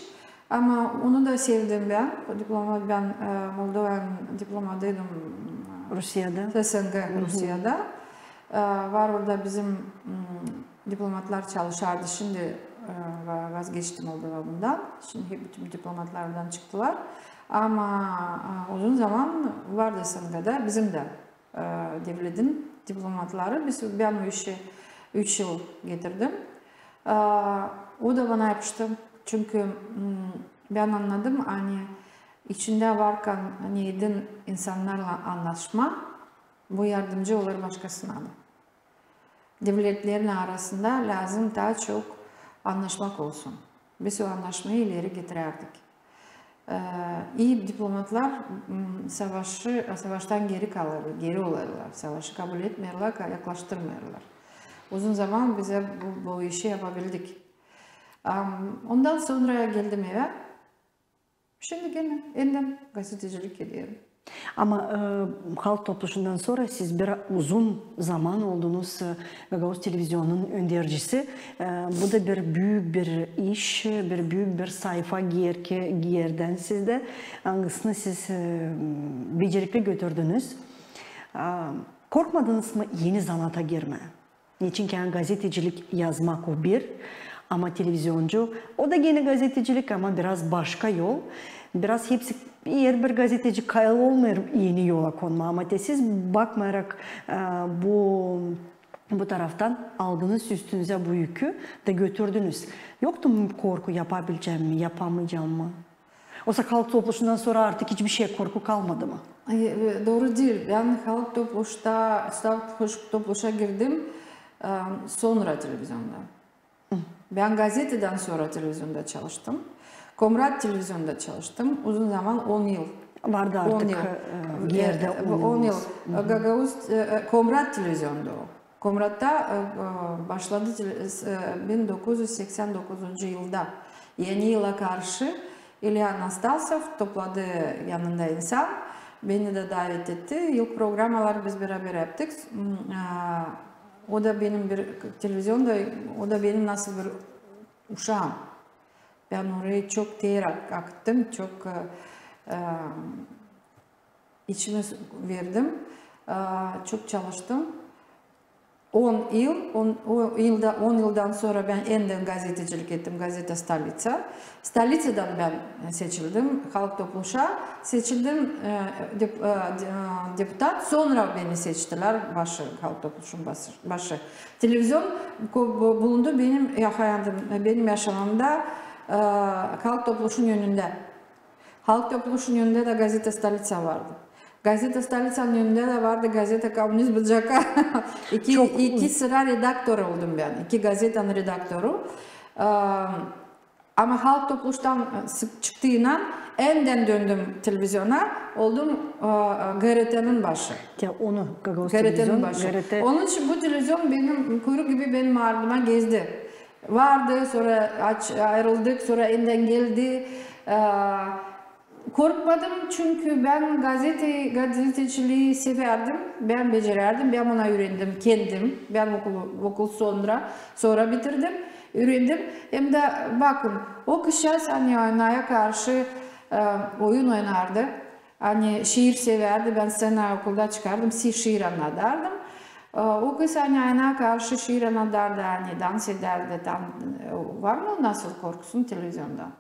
Ama onu da sevdim bän. Diplomat, bän Moldovanın diplomatıydım Rusiyada. SNG Rusiyada. Var orada bizim diplomatlar çalışardı. Şindi vazgeçti Moldova bundan. Şindi hep bütün diplomatlar oradan çıktılar. Ama uzun zaman vardı SNGda bizim dä devletin diplomatları. Biz, bän o işi üç yıl getirdim. O da bana yapıştı. Çünkü bän annadım, ani içindä varkan neydin insannarlan annaşma, bu yardımcı olêr başkasına da. Devletlerin arasında lääzım taa çok annaşmak olsun. Biz o annaşmayı ileri getirärdik. İi diplomatlar savaşı, savaştan geri kalêrlar, geri olêrlar. Savaşı kabul etmeerlär, yaklaştırmêêrlar. Uzun zaman biz bu işi yapabildik. Ondan sora geldim evä. Şindi genä endän gazetecilik ederim. Ama Halk Topluşundan sora siz bir uzun zaman oldunuz Gagauz televizionunun öndercisi. Bu da bir büük bir iş, bir büük bir sayfa giyer ki, giyerdän sizdä, angısını siz becerikli götürdünüz. Korkmadınız mı eni zanaata girmää? Neçin ki gazetecilik yazmak o bir, ama televizioncu, o da genä gazetecilik, ama biraz başka yol. Biraz hepsi, herbir gazeteci kayıl olmêêr eni yola konmaa, ama te siz, bakmayarak bu, bu taraftan, aldınız üstünüzä bu yükü da götürdünüz. Yoktu mu korku, yapabilecäm mi, yapamayacam mı? Oysa Halk Topluşundan sora artık hiçbir şey, korku kalmadı mı? Dooru diil. Bän Halk Topluşta, Halk Topluşa girdim sora televizionda. Bän gazetedän sora televizionda çalıştım. Komrat televizionda çalıştım. Uzun zaman, on yıl. Vardı artık, on yıl. Gagauz Komrat televizionda o. Komratta başladı bin dokuz üz seksän dokuzuncu yılda. Eni yıla karşı İlya Anastasov topladı yanında insan, beni dä davet etti. İlk programaları biz beraber yaptık. O da benim bir televizionda, o da benim nasıl bir uşaam. Bän orayı çok ter aktım, çok içimi verdim, çok çalıştım. On yıl, on yıldan sora bän endän gazetecilik ettim, gazeta Stolitsa. Stolitsadan bän seçildim Halk Topluşa, seçildim deputat, sora beni seçtilär başı, Halk Topluşun başı. Televizion bulundu benim hayatım, benim yaşamamda Halk Topluşun önündä. Halk Topluşun önündä dä gazeta Stolitsa vardı. Gazeta Stolitsanın önündä dä vardı gazeta Kommunist Bıcaka. İki sıra redaktor oldum bän. İki gazetanın redaktoru. Ama Halk Topluştan çıktıynan endän döndüm televiziona, oldum GRTnın başı. GRTnın başı. Onun için bu televizion benim kuyruuk gibi benim ardıma gezdi. Vardı, sora ayrıldık, sora endän geldi. Korkmadım, çünkü bän gazete, gazetecilii sevärdim, bän becerärdim, bän ona üürendim kendim. Bän okulu, okul sora, sora bitirdim, üürendim. Hem dä bakın, o kışa, ani oynaya karşı oyun oynardı, ani şiir sevärdi, bän scenaya okulda çıkardım, şiir annadardım. O kız, ani oynaya karşı şiir annadardı, ani dans edärdi, var mı nasıl korkusun televiziondan?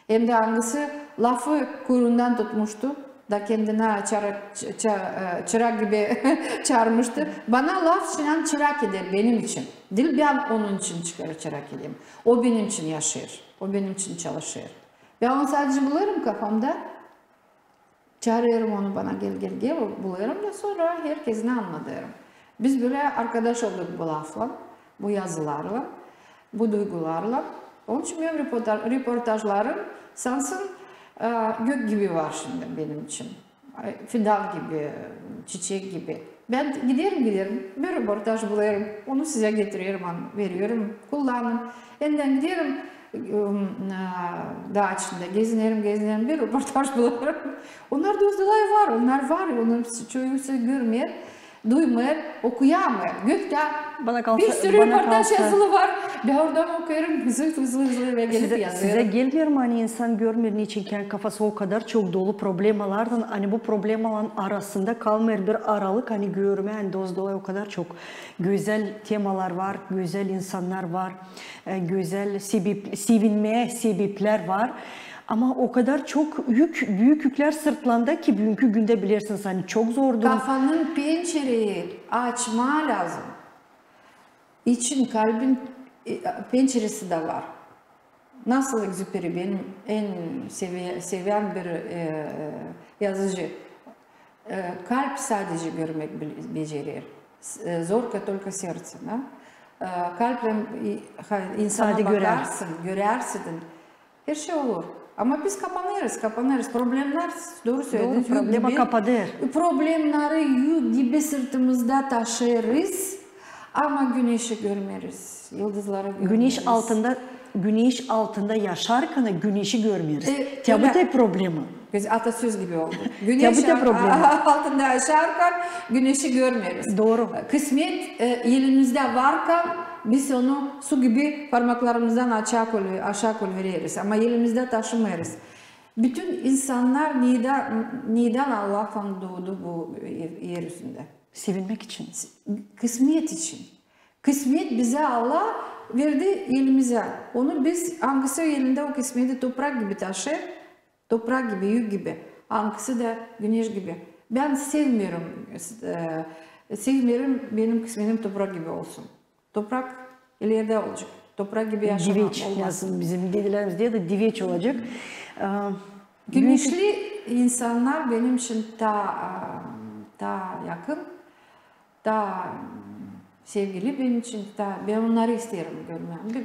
Hem dä angısı lafı kuyruundan tutmuştu. Da kendinä çıra-, çı-, çı-, e, çırak gibi çaarmıştı. Bana laf için çırak eder benim için. Diil bän onun için çıra-, çırak edeyim. O benim için yaşêêr. O benim için çalışêr. Bän onu sadece bulêrım kafamda. Çaarêrım onu bana, gel, gel, gel, bulêrım da sora herkeznä annadêrım. Biz bölä arkadaş olduk bu laflan, bu yazılarlan, bu duygularlan. Onun için benim reporta-, reportajlarım sansın, e, gök gibi var şindi benim için. Ay, fidal gibi, çiçek gibi. Bän giderim, giderim, bir reportaj bulêrım, onu sizä getirerim, an-, vererim, kullanın. Endän giderim, ım, e, daa içindä gezinerim, gezinerim, bir reportaj bulêrım. Onnar da dost-dolay var, onnar var, onnar çoyu görmeer, duymêêr, okuyamêêr. Göktä bir sürü reportaj yazılı var. Bän oradan okuyêrım, hızlı, hızlı, hızlı ve gelip yazêrım. Sizä gelmeer mi, ani insan görmeer, neçin kafası o kadar çok dolu problemalardan, ani bu problemaların arasında kalmêêr bir aralık, ani görmää, ani dost-dolay o kadar çok gözäl temalar var, gözäl insannar var, e, gözäl sebep-, sevinmää sebeplär var. Ama o kadar çok yük, büük yüklär sırtlarında ki, büünkü gündä bilersiniz, ani çok zor durum. Kafanın pençereyi açmaa lääzım. İçin, kalbin, e, pençeresi dä var. Nasıl Egzüperi, benim en seve-, sevän bir, e, e, yazıcı. E, kalp sadece görmäk bil-, becerer. S-, e, зорко только сердце, да? E, kalplän, e, ha, insana bakarsın, görersin, herşey olur. Ama biz kapanêrız, kapanêrız. Problemnär, dooru sölediniz, yük gibi. Problema kapadêr. Problemneri yük gibi sırtımızda taşıyêrız, ama güneşi görmeeriz, yıldızları görmeeriz. Güneş altında, güneş altında yaşarkan güneşi görmeeriz. E, te bu da problema. Atasöz gibi oldu. Te bu da problema. Güneş altında yaşarkan güneşi görmeeriz. Dooru. Kısmet, e, elimizdä varkan biz onu su gibi parmaklarımızdan aşaa kolü-, aşaa kolüvereriz. Ama elimizdä taşımêêrız. Bütün insannar nedän, nedän Allahtan doodu bu er, er üstündä? Sevinmäk için. Kısmet için. Kısmet bizä Allah verdi elimizä. Onu biz, angısı elindä o kısmeti toprak gibi taşır, toprak gibi, yük gibi. Angısı da güneş gibi. Bän sevmeerim, e, sevmeerim benim kısmetim toprak gibi olsun. Toprak ilerdä olacek. Toprak gibi yaşamak olmaz. Bizim dedelerimiz deerdi, diveç olacek. E, güneşli insannar benim için taa, e, taa yakın, taa sevgili benim için, taa, bän onnarı isteerim görmää. Bir,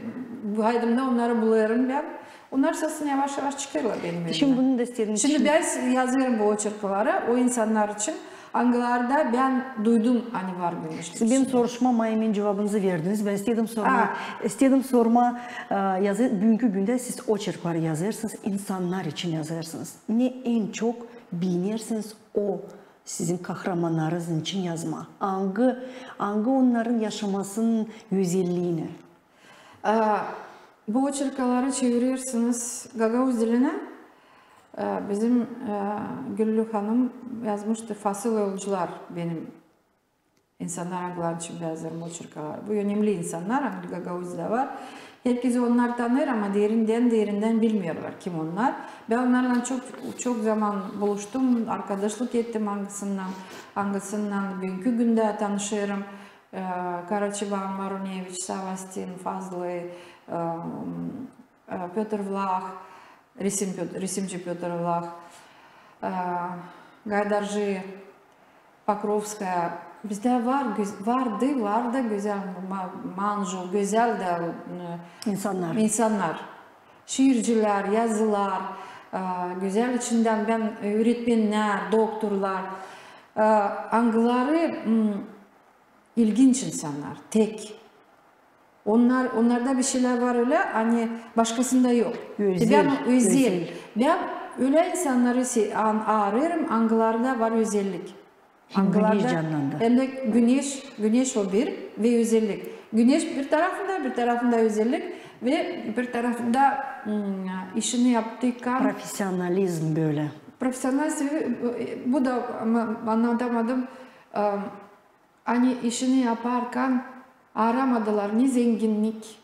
bu aydımda onnarı bulêrım bän. Onnar sasın yavaş-yavaş çıkêrlar benim önümä. Şindi bunu da istedim. Şindi bän yazêrım bu oçerkleri o insannar için, angılarda bän duydum, ani var güneşli. Siz benim soruşuma hemen cuvabınızı verdiniz. Bän istedim sormaa, istedim sormaa, e, yazı-, büünkü gündä siz oçerkleri yazêrsınız, insannar için yazêrsınız. Ne en çok beenersiniz o sizin kahramannarınız için yazmaa? Angı, angı onnarın yaşamasının özelliini? E, bu oçerkleri çevirersiniz gagauz dilinä. E, bizim, e, Güllü hanım yazmıştı, fasıl yolcular benim insannar, angıların için bän yazêrım oçerkleri. Bu önemli insannar, angı Gagauziyada var. Herkez onnarı tanıyêr, ama derindän, derindän bilmeerlär, kim onnar. Bän onnarlan çok, çok zaman buluştum, arkadaşlık ettim, angısınnan, angısınnan büünkü gündä tanışêrım. E, Karaçiban Maruneviç, Savastin Fazlı, e, e, Pötr Vlah, resim Pötr, resimci Pötr Vlah, e, Gaydarji, Pokrovskaya. Bizdä var, göz-, vardı, var da gözäl ma-, Manjul, gözäl dä, e, insannar. İnsannar. Şiircilär, yazılar, e, gözäl içindän bän, e, üüretmennär, doktorlar, e, angıları, m, ilginç insannar, tek. Onnar, onnarda bir şeylär var ölä, ani başkasında yok. Özel, özel. Bän ölä insannarı se-, an-, aarêêrım, angılarda var özellik. Hem güneş canlandı. Hem dä güneş, güneş o bir ve özellik. Güneş bir tarafında, bir tarafında özellik ve bir tarafında, m, işini yaptıkan. Profesionalizm bölä. Profesionalizm, bu da, ama annadamadım. E, ani işini yaparkan aaramadılar ne zenginnik,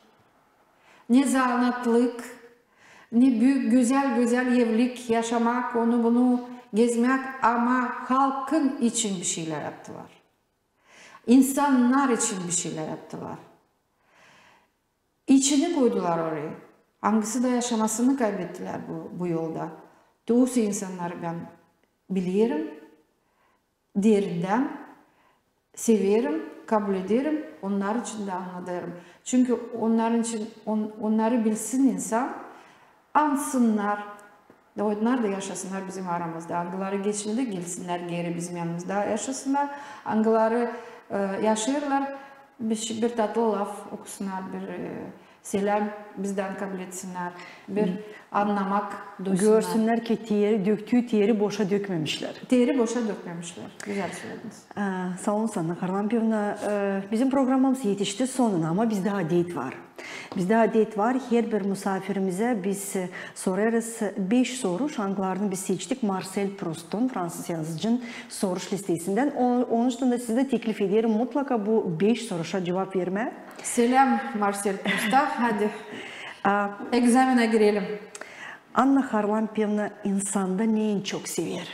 ne zanaatlık, ne büük gözäl-gözäl evlik, yaşamak, onu-bunu gezmäk, ama halkın için bir şeylär yaptılar. İnsannar için bir şeylär yaptılar. İçini koydular oraya. Angısı da yaşamasını kaybettilär bu, bu yolda. Tuusi insannarı bän bilerim, derindän severim, kabul ederim, onnar için dä annadêrım. Çünkü onnar için, on-, onnarı bilsin insan, ansınnar, da onnar da yaşasınnar bizim aramızda. Angıları geçmedi, gelsinnär geeri bizim yanımızda yaşasınnar. Angıları, e, yaşêêrlar, bir, şey- bir tatlı laf okusunnar, bir, e, seläm bizdän kabul etsinnär, bir annamak duysunnar. Görsünnär ki, teri, döktüü teri boşa dökmemişlär. Teri boşa dökmemişlär. Gözäl sölediniz. Aa, saa olun, Anna Harlampovna. Ee, bizim programamız etişti sonuna, ama bizdä adet var. Bizdä adet var, herbir musaafirimizä biz, e, sorêrız beş soruş, angılarını biz seçtik Marsel Prustun, fransız yazıcının soruş listesindän. O-, onuştan da sizi dä teklif ederim mutlaka bu beş soruşa cuvap vermää. Seläm Marsel Prusta, hadi. Aa, egzamenä girelim. Anna Harlampovna insanda ne en çok sever?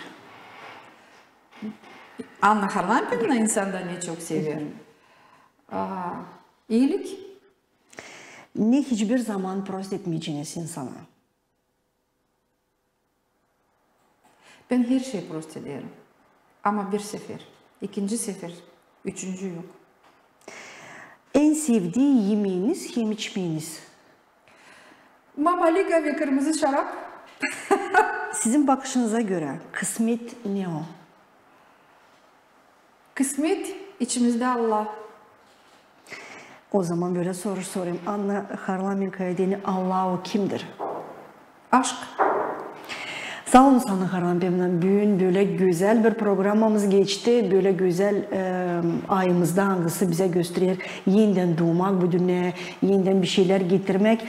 Anna Harlampovna insanda ne çok sever? Aa, iilik. Ne hiçbir zaman prost etmeyeceniz insana? Bän her şeyi prost ederim. Ama bir sefer. İkinci sefer, üçüncü yok. En sevdii yemeeniz hem içmeeniz? Mama Liga ve kırmızı şarap. Sizin bakışınıza görä, kısmet ne o? Kısmet içimizdä Allah. O zaman bölä soruş sorayım. Anna Harlamenkaya deyni Allah o kimdir? Aşk. Saa olun, Anna Harlampovna. Büün bölä gözäl bir programamız geçti. Bölä gözäl, e, ayımızda, angısı bizä gösterer enidän duumak bu dünneyä, enidän bir şeylär getirmäk.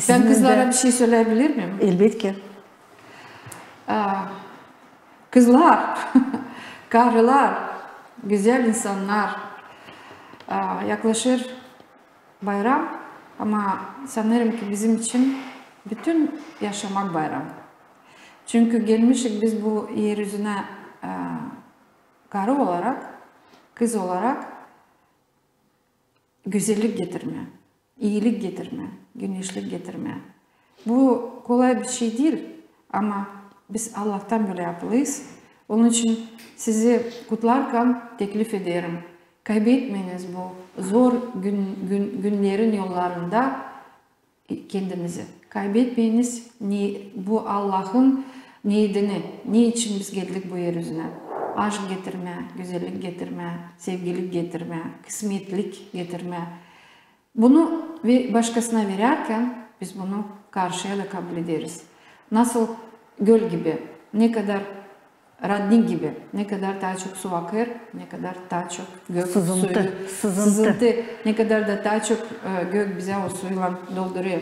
Bän kızlara bir şey söleyebilir miyim? Elbetki. Aa, kızlar, karılar, gözäl insannar. Aa, yaklaşêr bayram, ama sanêrım ki bizim için bütün yaşamak bayram. Çünkü gelmişik biz bu er üzünä, aa, karı olarak, kız olarak, gözellik getirmää, iilik getirmää, güneşlik getirmää. Bu kolay bir şey diil, ama biz Allahtan bölä yapılıyız. Onun için sizi kutlarkan teklif ederim, kaybetmeyiniz bu zor gün, gün, günnerin yollarında kendinizi. Kaybetmeyiniz ne, bu Allahın needini, ne için biz geldik bu er üzünä. Aşk getirmää, gözellik getirmää, sevgilik getirmää, kısmetlik getirmää. Bunu ve başkasına verärkän biz bunu karşıya da kabul ederiz. Nasıl göl gibi, ne kadar rodnik gibi, ne kadar taa çok su akêr, ne kadar taa çok gök suyu, sızıntı, ne kadar da taa çok, e, gök bizä o suylan doldurêr.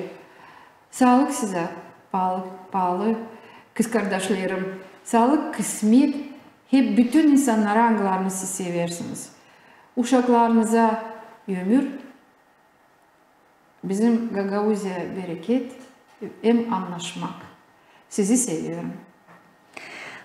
Saalık sizä, paalı, paalı kızkardaşlarım. Saalık, kısmet, hep bütün insannara, angılarını siz seversiniz. Uşaklarınıza ömür, bizim Gagauziyaya bereket hem annaşmak. Sizi seviyorum.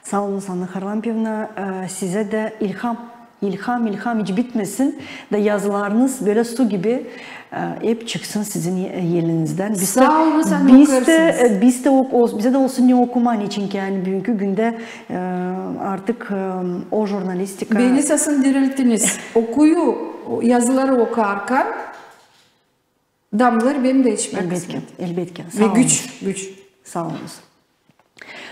Saa olun, Anna Harlampovna, e, sizä dä ilham. İlham, ilham hiç bitmesin da yazılarınız bölä su gibi, e, hep çıksın sizin e-, elinizdän. Biz dä, saa olun, biz dä, e, biz dä ok-, ols-, bizä dä olsun ne okumaa, çünkü ani büünkü gündä, e, artık, e, o jurnalistika. Beni esasın dirilttiniz. Okuyu, yazıları okarkan, damlêêr benim dä içimä kısmet. Elbetki, elbetki. Ve güç, güç. Saa olun.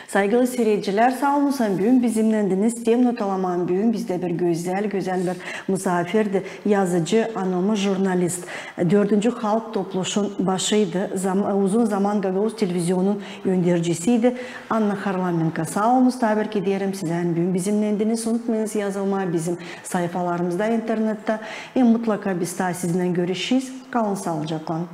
Saygılı siiredicilär, saa olun, büün bizimnändiniz. Tem notalaman, büün bizdä bir gözäl, gözäl bir musaafirdi, yazıcı, anamı jurnalist, Dördüncü halk topluşun başıydı, zam-, uzun zaman Gagauz televizionun öndercisiydi Anna Harlamenko. Saa olun, taa bir kerä deerim sizä, büün bizimnändiniz. Unutmayınız yazılmaa bizim sayfalarımızda internettä. Hem mutlaka biz taa sizinnän görüşeriz. Kalın saalıcaklan.